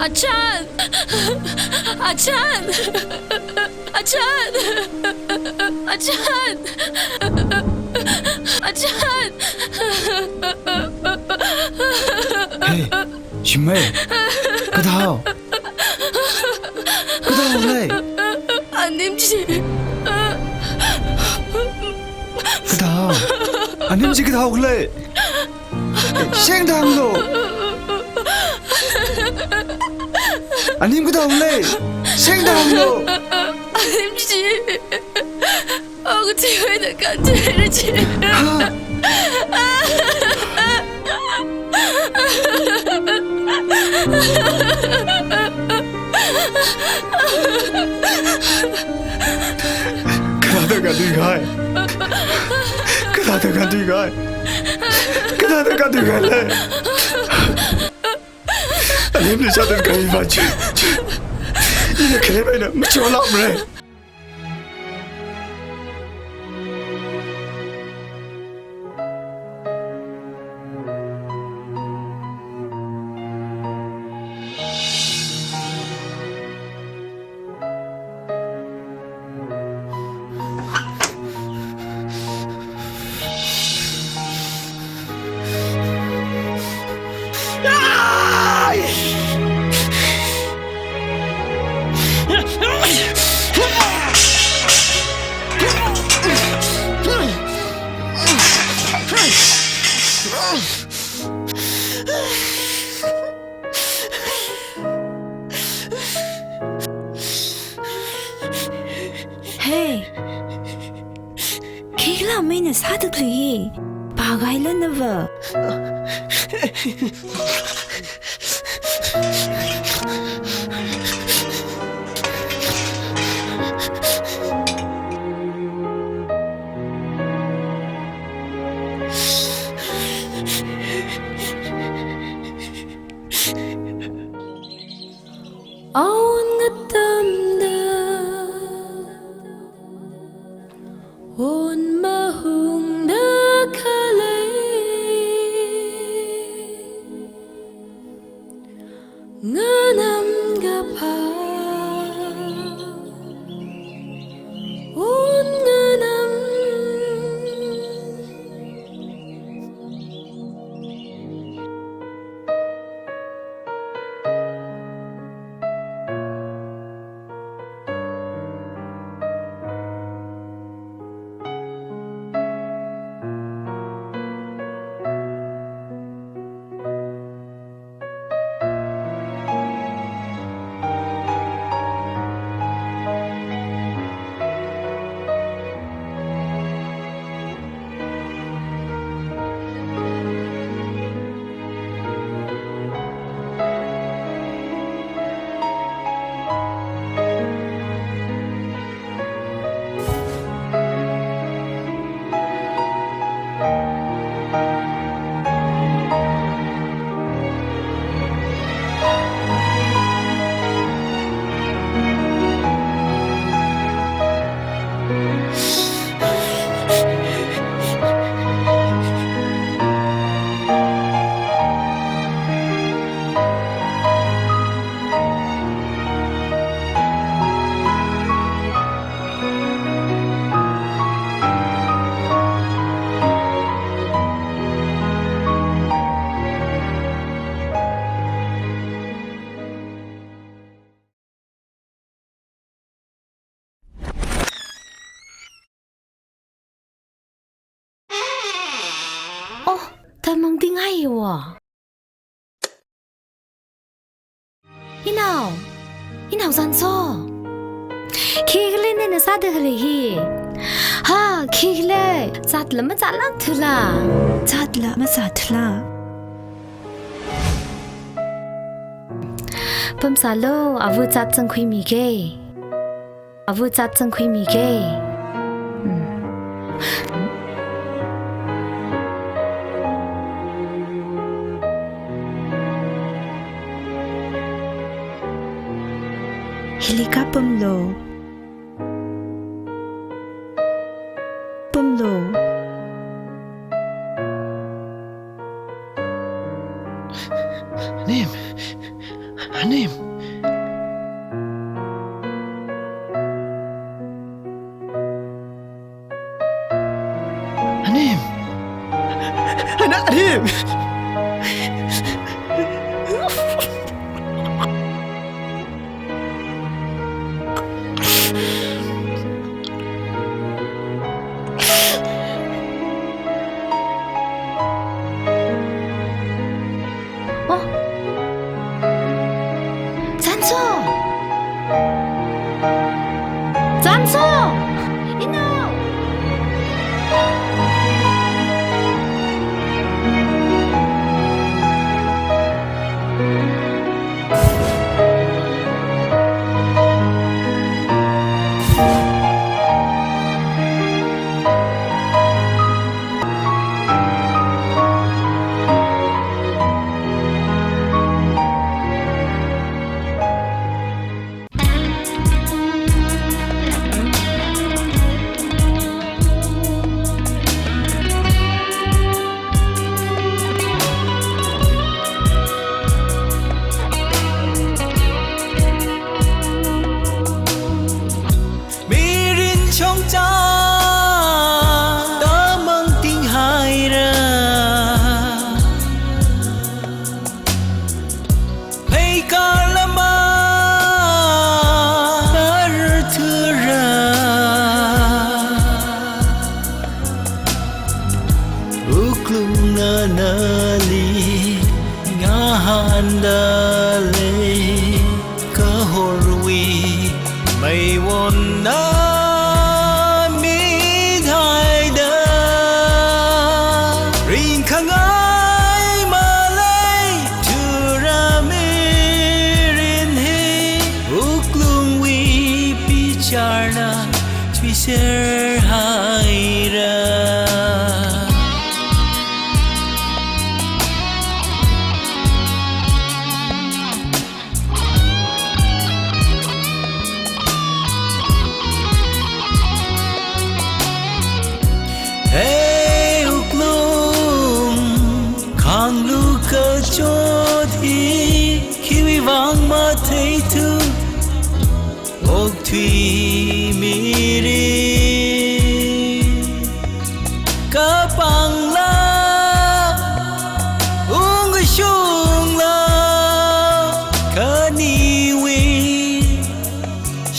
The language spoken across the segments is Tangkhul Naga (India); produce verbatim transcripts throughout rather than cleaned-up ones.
Achan! Achan! Achan! Achan! Achan! Hey, Shimei, kathāhao? Kathāhao lei? Anim chi. Kathāhao? Anim chi kathāhao lei? Shengda hānglu. Anim kathāhao lei? Shengda hānglu. Anim chi. Okathuiwui eina kānthei chi. Ha? Kathāda kānthuikahai? Kathāda kānthuikahai? Kathāda kānthuikahai lei? Anim leisāda kāntheiva chi, chi. Ina khaleiva eina machonlākmara. Hey! Khikhala mina sāda khalei hi? Pākahai lānava. Awun ngatamda wun mahungda khalei nganamkaphā wun nganam. Oh, tharmang tingaiwa. Inao, inao zanso. Khikhala nana sāda khalei hi? Ha, khikhala, zatla mazātlāk thula. Zatla mazāthula. Pamsālu, āva zat zangkhuimige. Āva zat zangkhuimige. Hmm. Hili kapamlu. Pamlu. Nim. Anim. Anim. Ana-, Anim. Oh. Zanso! Zanso! Inao! Mirin chongcha tamang tinghaira. Pheikarlama arthura. Wuklungna nali ngahānda lei. Kahorwui meiwonna mithaida ringkhangai maleithura mi hi wuklungwui bicharna thuiser haira. Hei wuklung, khanglu kachot hi khiwui vang matheithu, okthui mirin kapangla, ungkashungla, khaniwui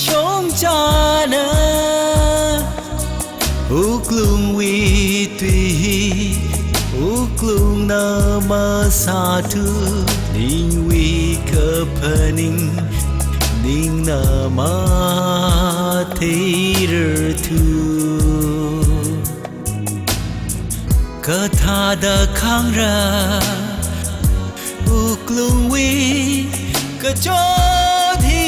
shongchana wuklungwui tui hi wuklungna masāthu, ningwui kaphaning ningna matheirarthu. Kathāda khangra wuklungwui kachot hi.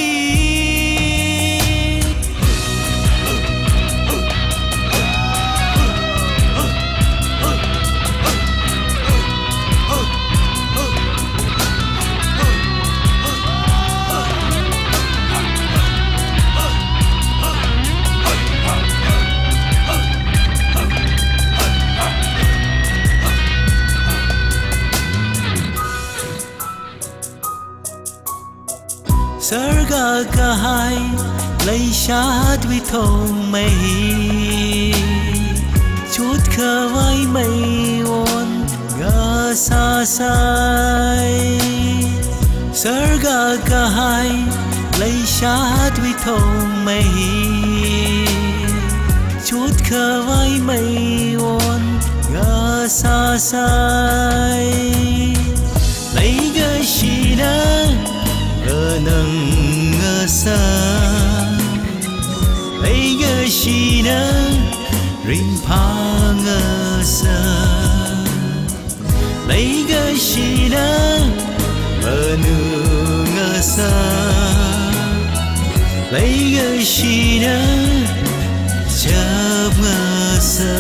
Sarga kahai leishatwui thongmei, chot khavai meiwon ngasāsai. Sarga kahai leishatwui thongmei, chot khavai meiwon ngasāsai. Leikashina nganang ngasā, leikashina ringphā ngasā, leikashina manu ngasā, leikashina chap ngasā.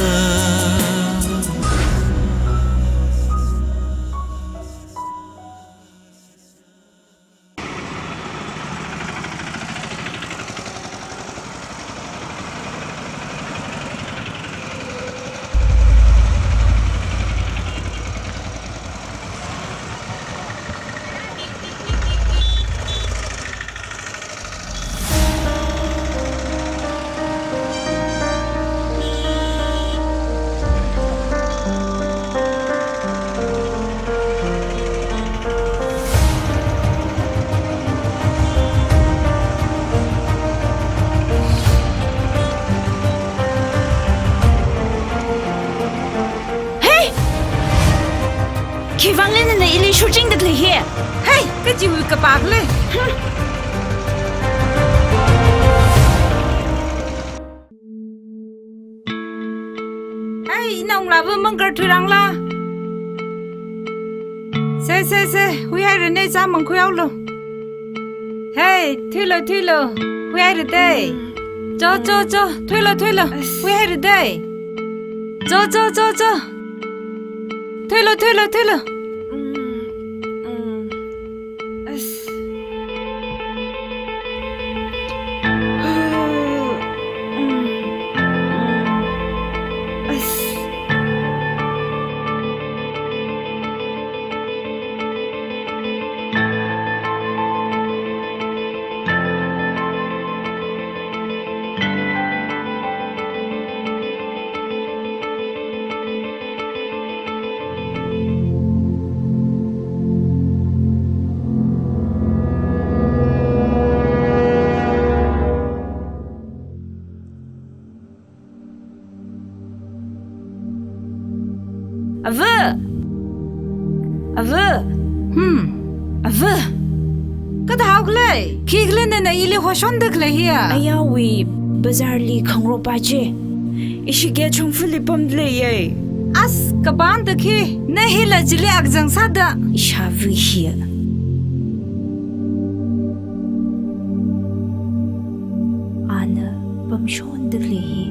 Hey, kachiwui kapakle. Hmm. Hey, ina unglāva mangkar thuirangla. Se, se, se, huihairane, chāmang khuihaolu. Hey, thuilu, thuilu, huihairade. Cho, cho, cho, thuilu, thuilu, huihairade. Cho, cho, cho, cho. Thuilu, thuilu, thuilu. Ava! Ava! Hmm. Ava! Kathāhaokhala? Khikhala nana ili hoshonda khalei hiya? Ayawui bazar li khangarokpa chi. Ishi gate shongfali pamda leiye. As, kapānda khi, na hila chili akzang sāda. Ishāva hiya. Ana pamshonda khalei hi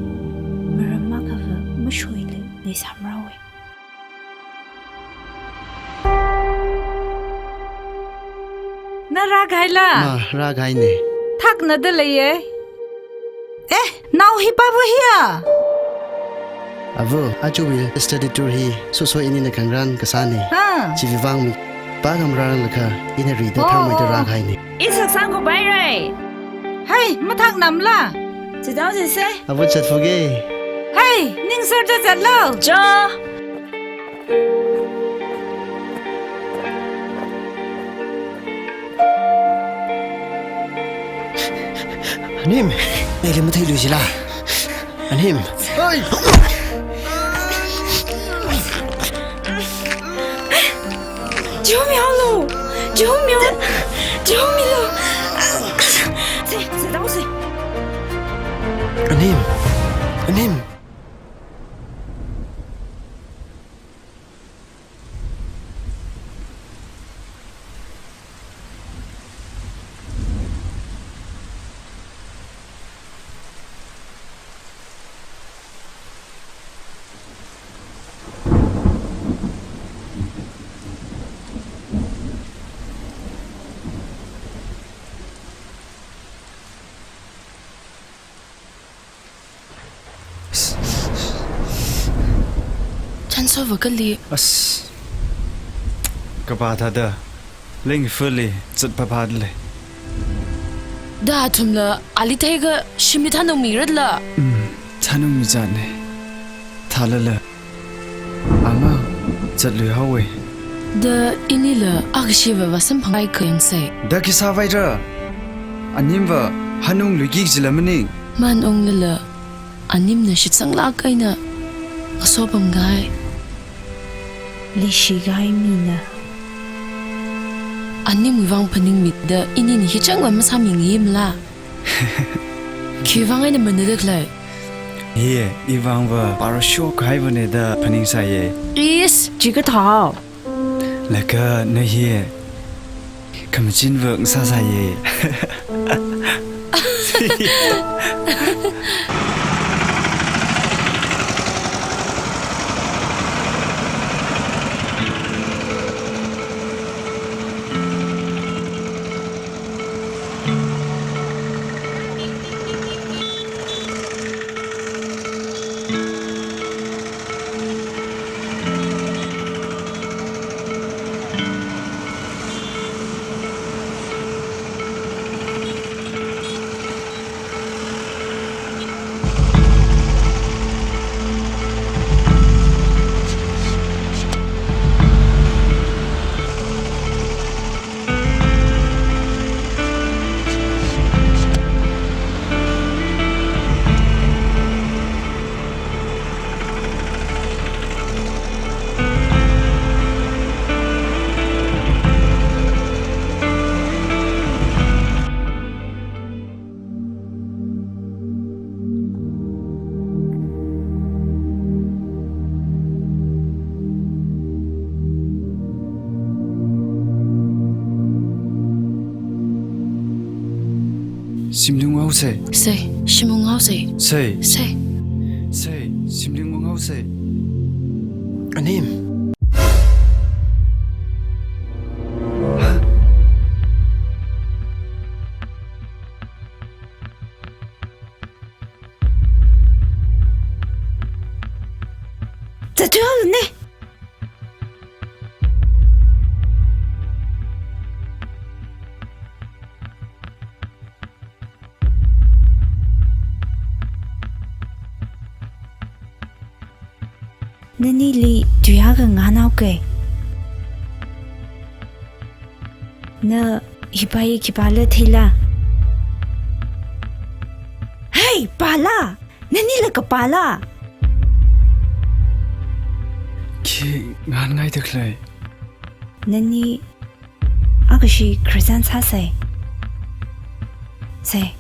maram akhava mashoila leisāmara we. Na rākahaila? Ma, rākahaine. Thaknada leiye. Eh, nao hi pāva hiya? Ava, ajawui study tour hi soso inina khangarān kasāne. Ha. Chiwuivang mi pākhangarān lakha ina rida Oh, thangmeida oh. Rākahaine. I saksang ko bai rai. Hey, mathaknamla. Chidao jise. Ava chatfuge. Hey, ningserda chatlu. Cho. Anim, neili matheiluishila. Anim. Ai! Chihomihaolu! Chihomihao! Chihomilu! Se, se, dao se. Anim! Anim! Chanso vakali. As. Kapā thāda. Lengfali zatpapa lei. Da athumla ali theiakha shimli thanungmiratla. Mm, thanungmi zatne. Thālala. Ama, zatluihaowe. Da inila akashiva vāsamphang ai kayang sai. Da khi sāvaira. Animva hanungluiki kajila maning. Man unglala, animna shitsanglāk eina ngasopamkahai, leishikahai mina. Animwui vang phaningmida inina hichangva masāmingaimala. Khiwui vang eina manada khalei? Hi, iwui vangva paro shokkahai vane da phaningsāye. Is, chikathā. Laga na hi, khamachinva ngasāsāye. Shimli unghaosei. Sei, shim unghaosei. Sei. Sei. Sei, shimli unghaosei. Anim. Zathuihaolune. Nanili tui akha ngahānhaokei. Na hipa hi khipāla theila? Hey, pāla! Nanila kapāla? Khi ngahānngaida khalei? Nani akhashi khararchan sāsei. Sei,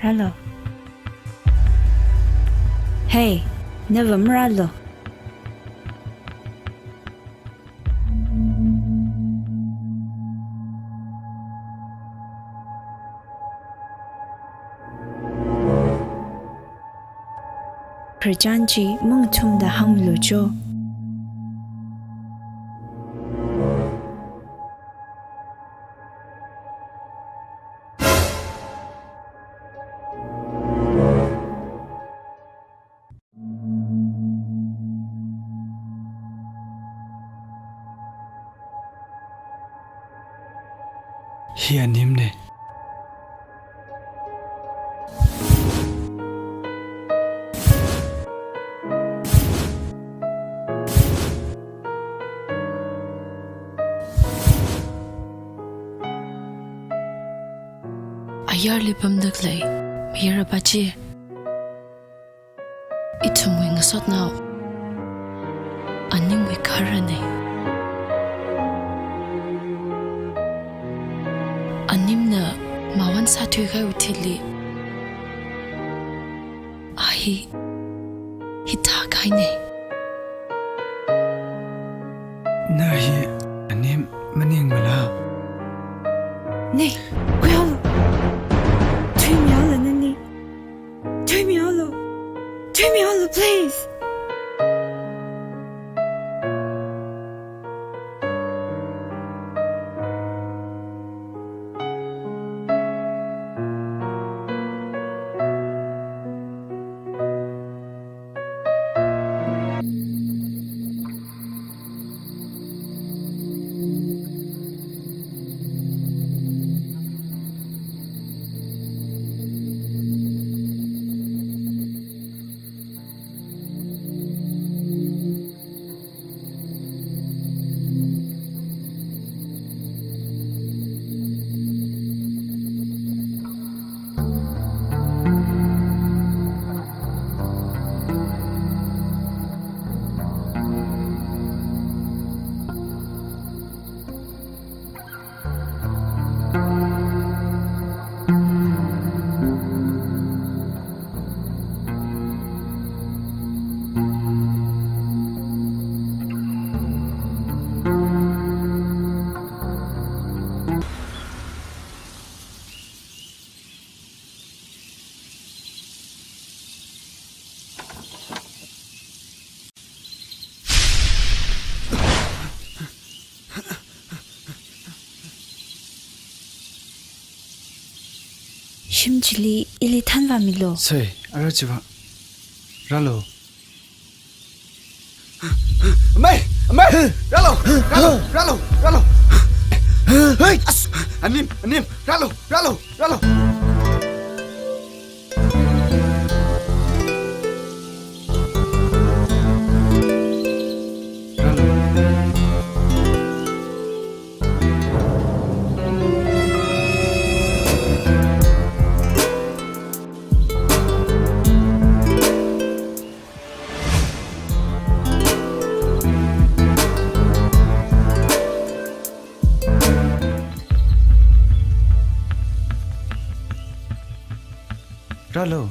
rālu. Hey, nava marālu. Khararchan chi mangathumda hānglu cho. Hi Animne. Ayarli pamda khalei mayara pa chi. Ithumwui ngasotnao Animwui gharane. Animna mawon sāthuikahaiwui thili a hi hithākahaine. Na hi Anim maningmala? Ne, khuihaolu. Thuimihaolu nani. Thuimihaolu. Thuimihaolu, please. Shim chili ili thanvāmilu. Sei, ara chiva. Rālu. Amei! Amei! Rālu! Rālu! Rālu! Rālu! Hey! As! Anim! Anim! Rālu! Rālu! Rālu! Rālu.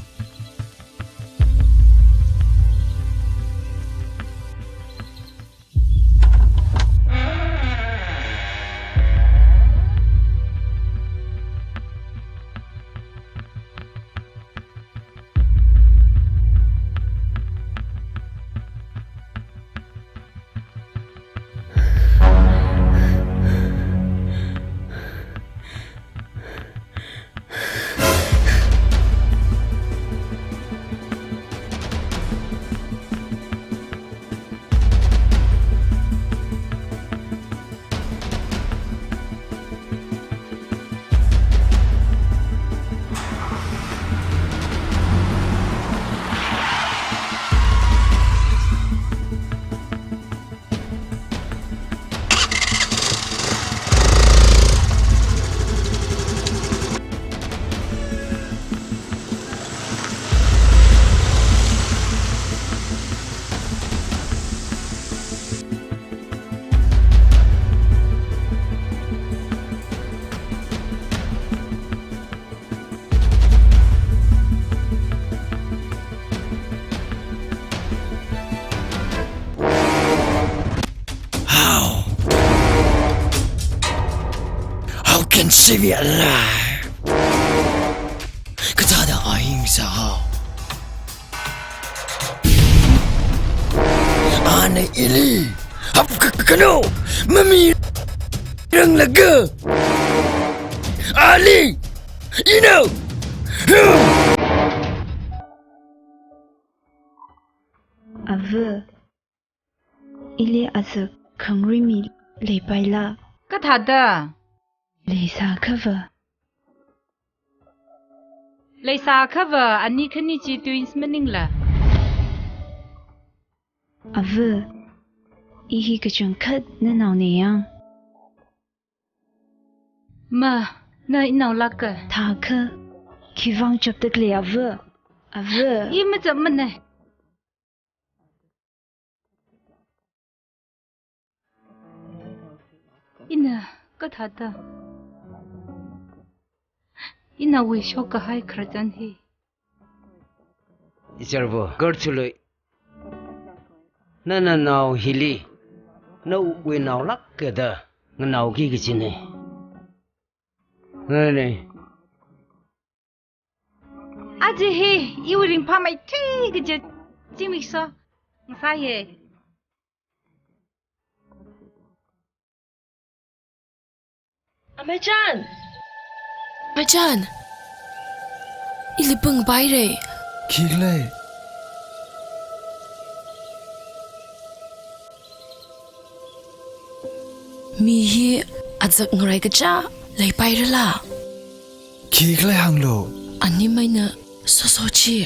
to be alive. Kathāda a hing sāhao? Ana ili hapkhakano mamiranglaga, ali ina. Ava, ili azak khangarui mi leipaila? Kathāda? Leisākhava. Leisākhava ani khani chi twins maningla? Ava, i hi kachangkhat nanaona yang. Ma, na inaolāka. Thākha, khivang chapda khalei ava? Ava. I machapmana. Ina kathāda? Inaowui shokkahai khararchan hi. Ichārva, garchului. Nananao hili nawui naolāka da nganaoki kajina. Ngani. Aja hi iwui ringphāmeithui kaji zimiksho ngasāya. Amachan! Amachan! Ili pāngpaira. Khikhala? Mi hi azak ngarai kacha leipairala? Khikhala hānglu. Animai na soso chi.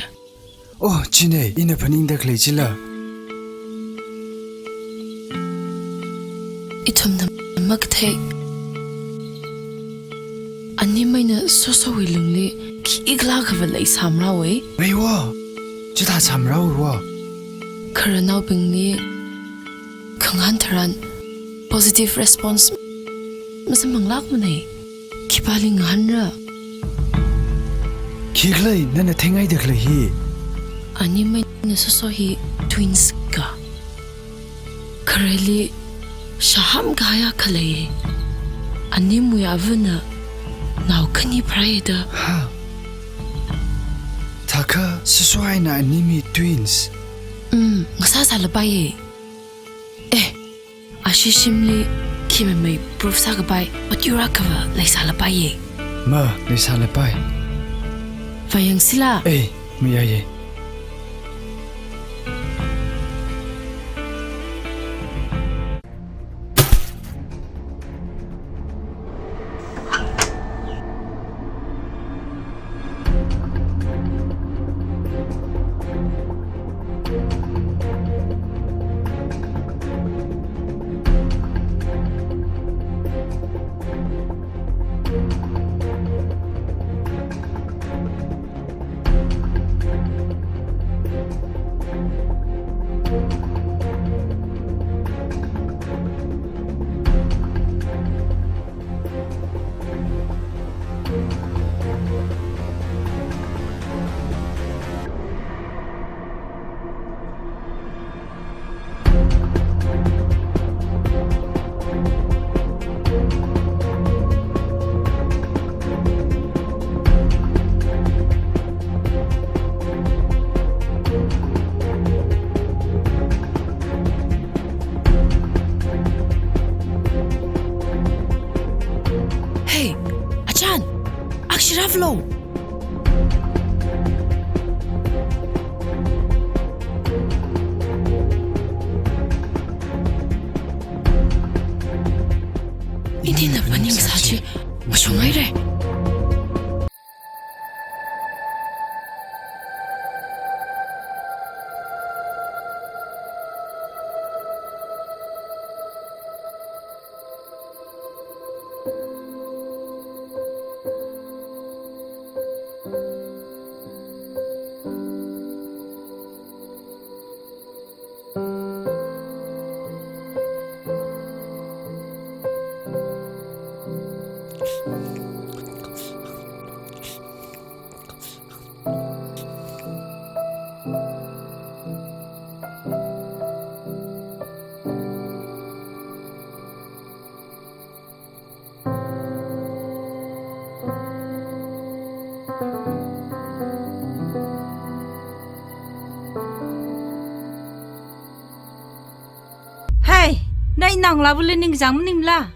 Oh, china, ina phaningda khalei chila. Ithumna makathei. Animai na sosowui lungli khikhala khavā leisāmara wei. Meiwo, chithā sāmara wo. Khararnaobingli khangahān tharan positive response masamphanglākmana. Khipāli ngahānra? Khikhala nana theingaida khalei hi? Animai na soso hi twins ka. Khareli shaham kahai akha lei. Animwui avana nao khani pharāya da. Ha? Thākha soso eina ani mi twins? Mm, ngasāsālapaiya. Eh, ashi shimli khi meimei proof sākapai ot yur akha va leisālapaiya. Ma, leisālapai. Vāyangsila. Eh, mayāya. Hey, Achan, akshirāvalo. Inina phaningsā chi mashungaira. Hai, na inao ngalāvali ningkachāng maningla?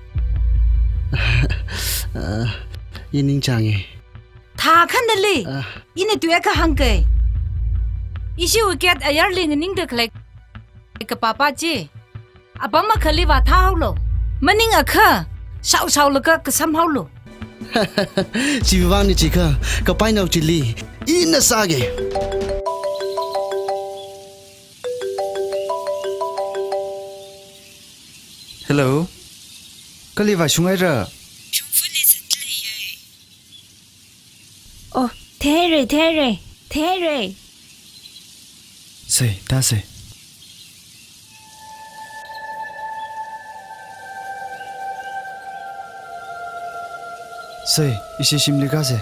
Ah, i ningchānge. Thākhanali, ah, ina tui akha hāngke. Ishi wicket ayarli nganingda khalei kapapa chi apam akhali vāthāhaolu. Maningakha shaoshaolaga kasamhaolu. Chiwui vangna jiakha, kapainao chili ina sāge. Hello. Kali vāshunghaira? Shongfali zatleiye. Oh, theire, theire, theire. Sei, tāsei. Sei, ishi shimli kāsei.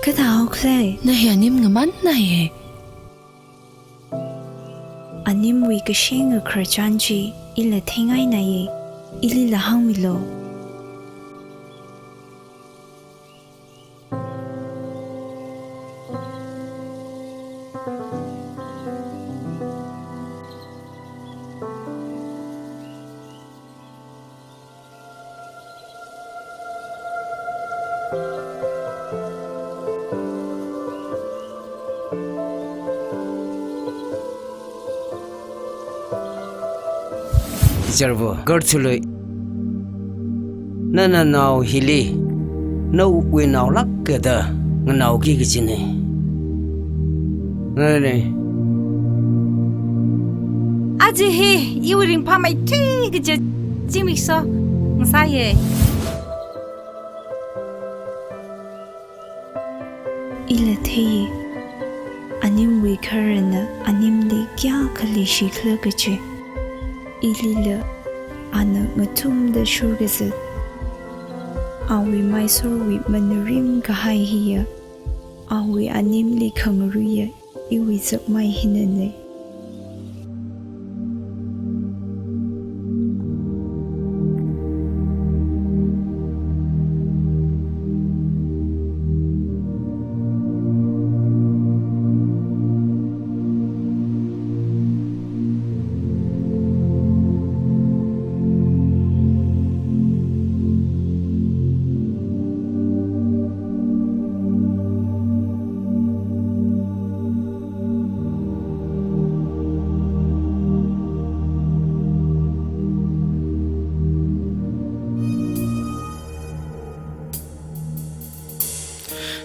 Kathāhaokhala? Na hi anim ngamannaye. Animwui kashenga khararchan chi ila theingainaye. Ilila hāngmilu. Ichārva, garthului. Nana nao hili, nawui naolāka da nganaoki kajine. Nane. Aja hi, iwui ringphāmeithui kaji zimiksho ngasāye. Ila theiye, animwui khararna animli kayākha leishikhala kaji. Ilila ana ngathumda shurkazat, awui maisorwui manarim kahai hiya, awui animli khangaruiya iwui zakmai hinane.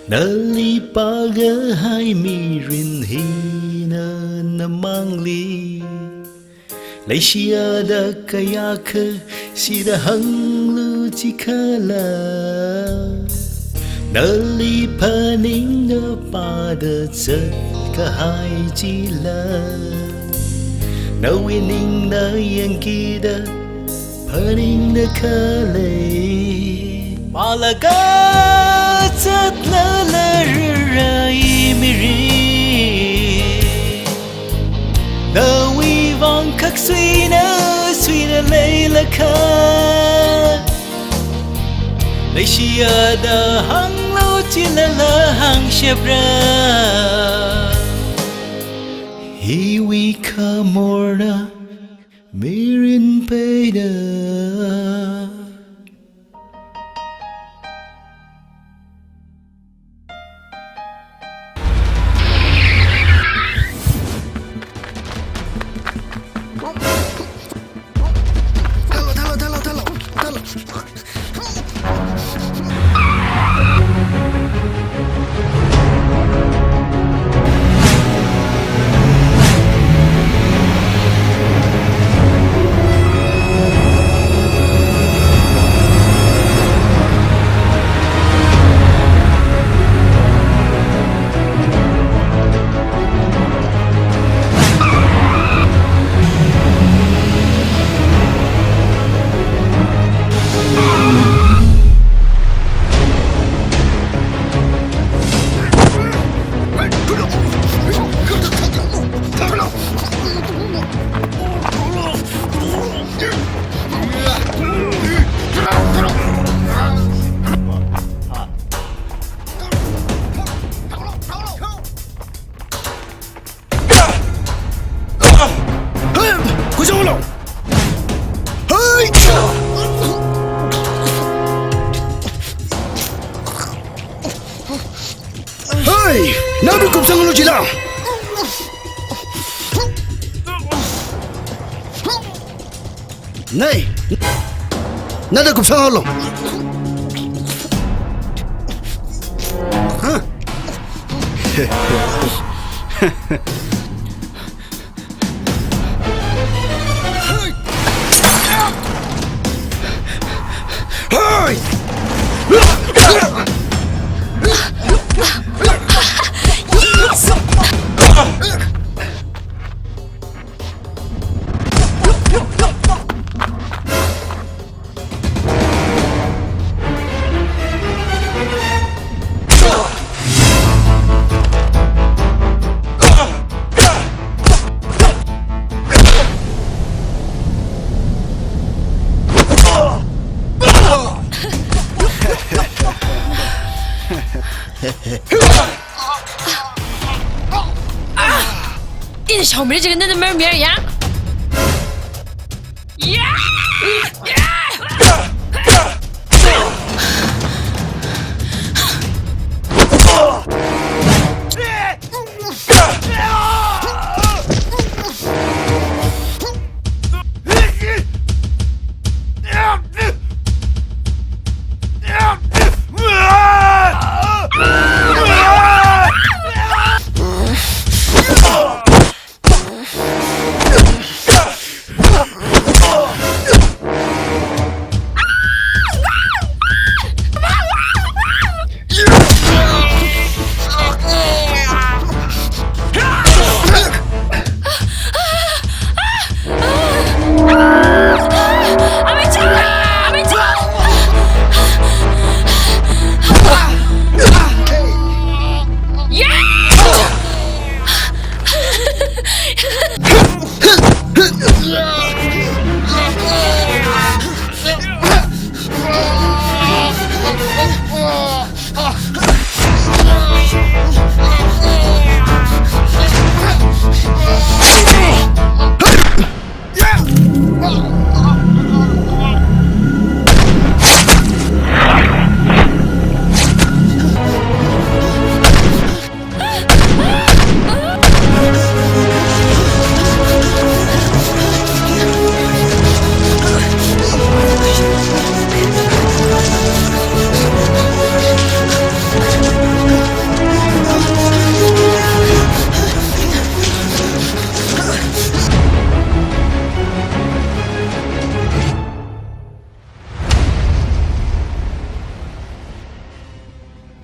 Nali pākahai mirin hina namangli leishiya da kayākha shida hānglu jikhala. Nali phaningda pāda zatkahai chila, nawui ningna yangkida phaningda khalei. Pālaga zatlala rāra i mirin, nawui vang khak suina, suina leilakha. Leishiya da hānglu jilala hāngshapra. Hiwui khamorna mirin peida. Chila! Nei! Nada kupsang halu! Huh? Ina shaomira jiakha nana marmira ya?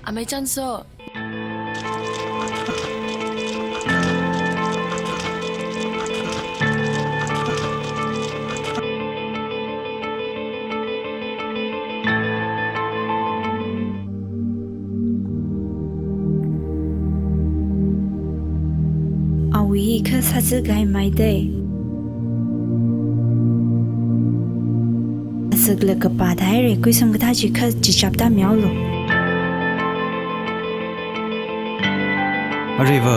Amei Chanso. Awui kha sāzākahai maidei. Azakla kapā tāhaira, kuisang kathā chi kha chichap tāmihaolu. Aruiva,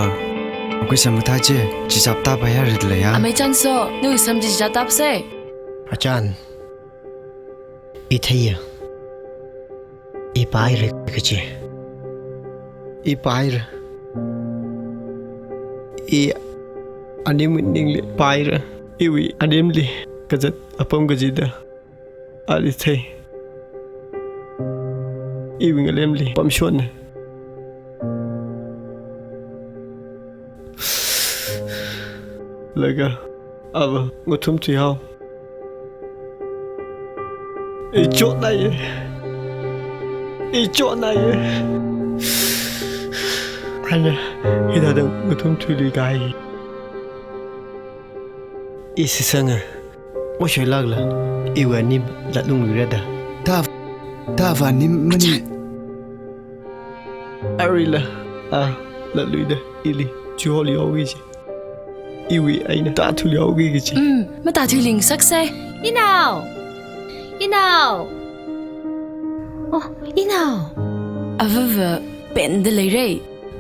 kuisang kathā chi chichap tāpaihaira da leiya. Amei Chanso, nawui sam chi chichap tāpasei. Achan, i theiya. I pāhaira kaji. I pāhaira. I anemwui ningli pāhaira. Iwui anemli kazat apam kajida ali thei. Iwui ngalemli pamshonna. Laga ava ngathum thuihao. I chotnāya. I chotnāya. Ana hithāda ngathum thuiluikahai. I shitsanga. Mashoilākla, iwui anem latlungluira da. Ta, tava anem mani. Aruila, a, latluida, ili, chiholyao kaji. Iwui eina tāthuilyao kaji. Mm, matāthuiling saksei. Inao! Inao! Oh, inao! Avava, penda leira.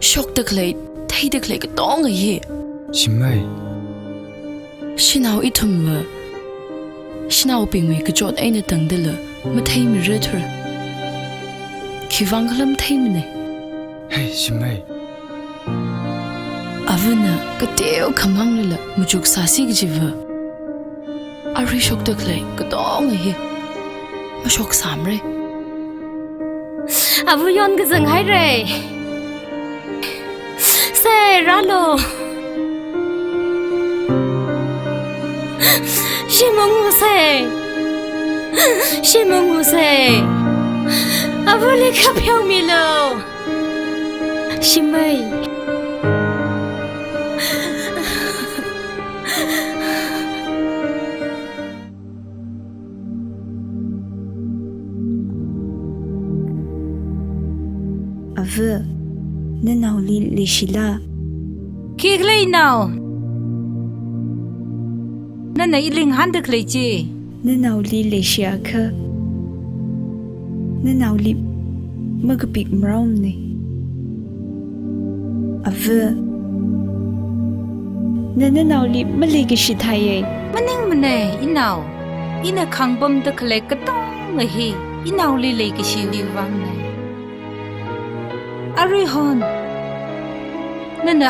Shokda khalei, theida khalei katonga hi. Shimei. Shanao ithumva, shanaobingwui kachot eina tangdala matheimira thura. Khivang khala matheimana. Hei, Shimei. Avana kateokha manglala machuk sāsi kajiva, arui shokda khalei katonga hi mashoksāmara. Ava yonkazang haira. Sir, rālu. Shim ungu sir. Shim ungu sir. Avali kha pheomilu. Shim ei. Ava, nanaoli leishila? Khikhala inao? Nana ili ngahānda khalei chi? Nanaoli leishiakha, nanaoli makapik maraomana. Ava, na nanaoli maleikashi thāya. Maningmana inao, ina khangpamda khalei katonga hi inaoli leikashiwui vangna. Aruihon nana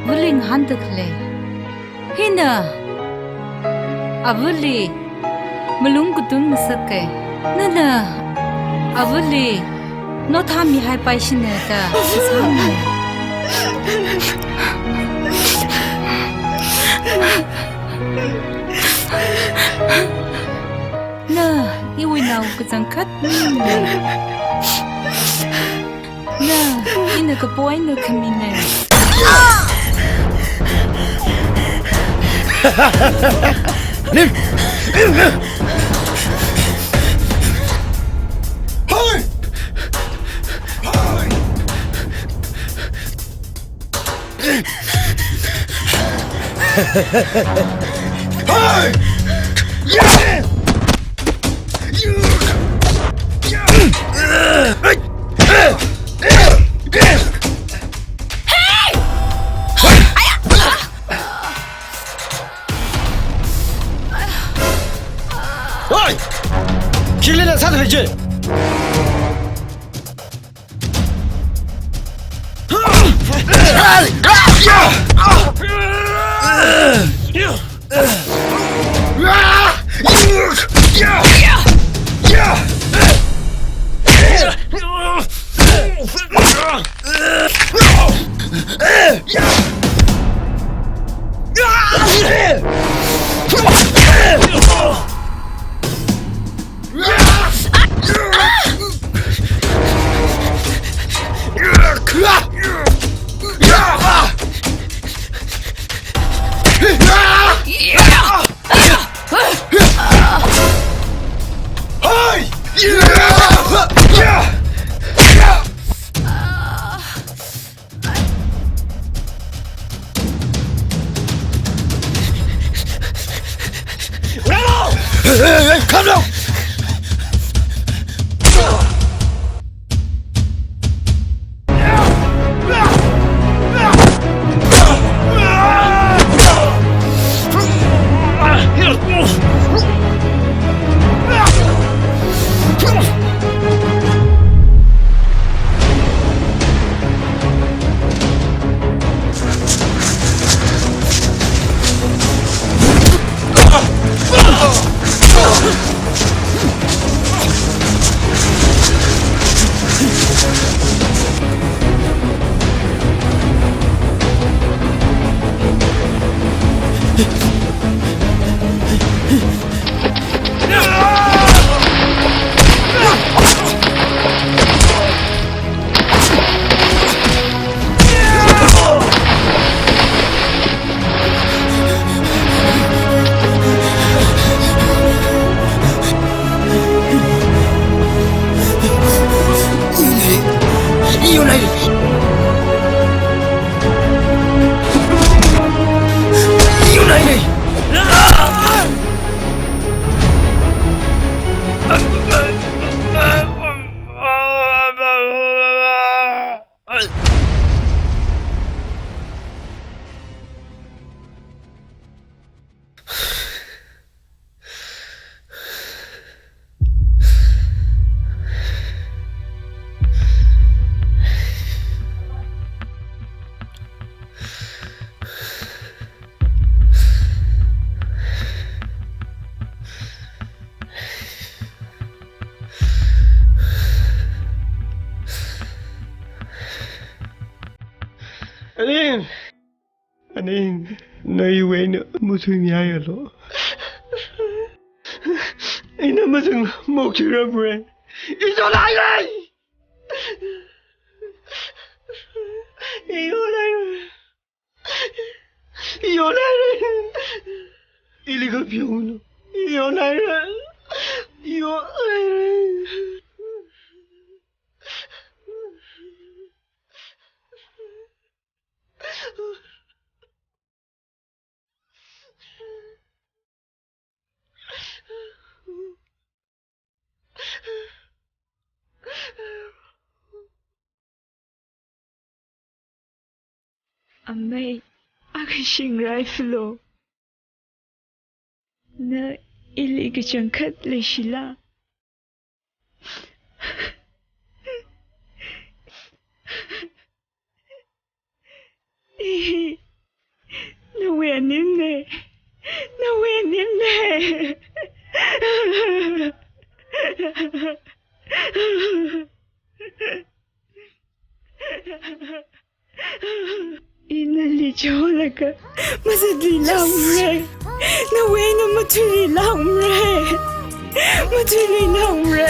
avali ngahānda khalei hina avali malung katun ngasaka. Nana avali nothāmihaipaishina da sāsāmana. Na iwui nao kachangkhat maningmana. Na, ina kapo eina khamina. Oi! Khikhala ina sāda khalei chi? Hey, hey, hey, come down! Ning, na iwui eina mathuimihaialu. Ina mazangla mokshiramra. Ichonhaira! Ichonhaira! Ichonhaira! Ili kapyunglu. Ichonhaira! Ichonhaira! Amei, akha shingraifalu. Na ili kachangkhat leishila? I nawui animna, nawui animna. I nali cholaga mazatlila umra. Nawui eina mathuilila umra. Mathuilila umra.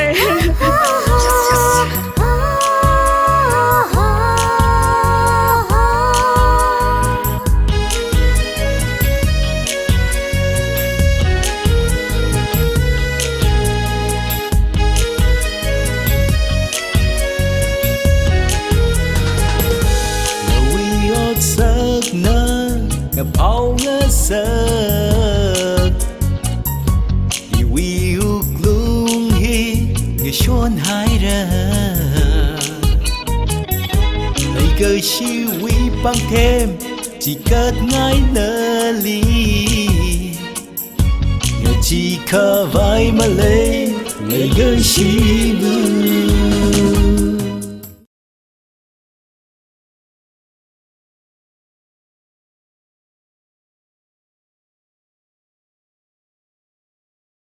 Nawui otsakna ngaphao ngasak, iwui wuklung hi ngashonhaira. Leikashiwui pāngthem chikatngai nali, ngacheekhavai malei leikashiwui.